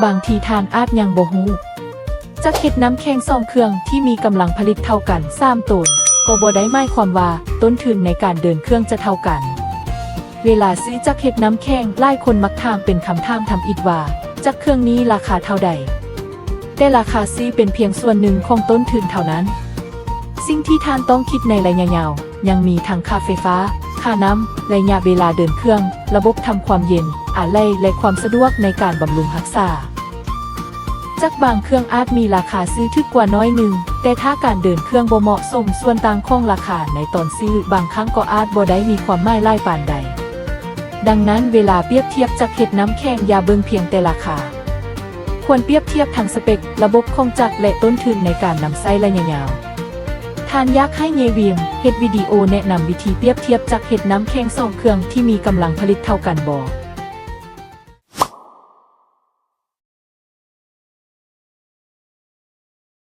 ບາງທີທ່ານອາດຍັງບໍ່ຮູ້, ຈັກເຮັດນ້ຳແຂງສອງເຄື່ອງທີ່ມີກຳລັງຜະລິດເທົ່າກັນສາມໂຕນ ກໍບໍ່ໄດ້ໝາຍຄວາມວ່າຕົ້ນທຶນໃນການເດີນເຄື່ອງຈະເທົ່າກັນ. ເວລາຊື້ຈັກເຮັດນ້ຳແຂງ, ຫຼາຍຄົນມັກຖາມເປັນຄຳຖາມທຳອິດວ່າ ຈັກເຄື່ອງນີ້ລາຄາເທົ່າໃດ? ແຕ່ລາຄາຊື້ເປັນພຽງສ່ວນໜຶ່ງຂອງຕົ້ນທຶນເທົ່ານັ້ນ. ສິ່ງທີ່ທ່ານຕ້ອງຄິດໃນໄລຍະຍາວ ຍັງມີທັງຄ່າໄຟຟ້າ, ຄ່ານ້ຳ, ໄລຍະເວລາເດີນເຄື່ອງ, ລະບົບທຳຄວາມເຢັນ, ອາໄຫຼ່ ແລະ ຄວາມສະດວກໃນການບຳລຸງຮັກສາ. ຈັກບາງເຄື່ອງອາດມີລາຄາຊື້ຖືກກວ່າໜ້ອຍໜຶ່ງ, ແຕ່ຖ້າການເດີນເຄື່ອງບໍ່ເໝາະສົມ, ສ່ວນຕ່າງຂອງລາຄາໃນຕອນຊື້ບາງຄັ້ງກໍອາດບໍ່ໄດ້ມີຄວາມໝາຍຫຼາຍປານໃດ. ດັ່ງນັ້ນ, ເວລາປຽບທຽບຈັກເຮັດນ້ຳແຂງ, ຢ່າເບິ່ງພຽງແຕ່ລາຄາ. ຄວນປຽບທຽບທັງສະເປັກ, ລະບົບຂອງຈັກ ແລະ ຕົ້ນທຶນໃນການນຳໃຊ້ໄລຍະຍາວ. ທ່ານຢາກໃຫ້ເຍວຽມເຮັດວິດີໂອແນະນຳວິທີປຽບທຽບຈັກເຮັດນ້ຳແຂງສອງເຄື່ອງທີ່ມີກຳລັງຜະລິດເທົ່າກັນບໍ?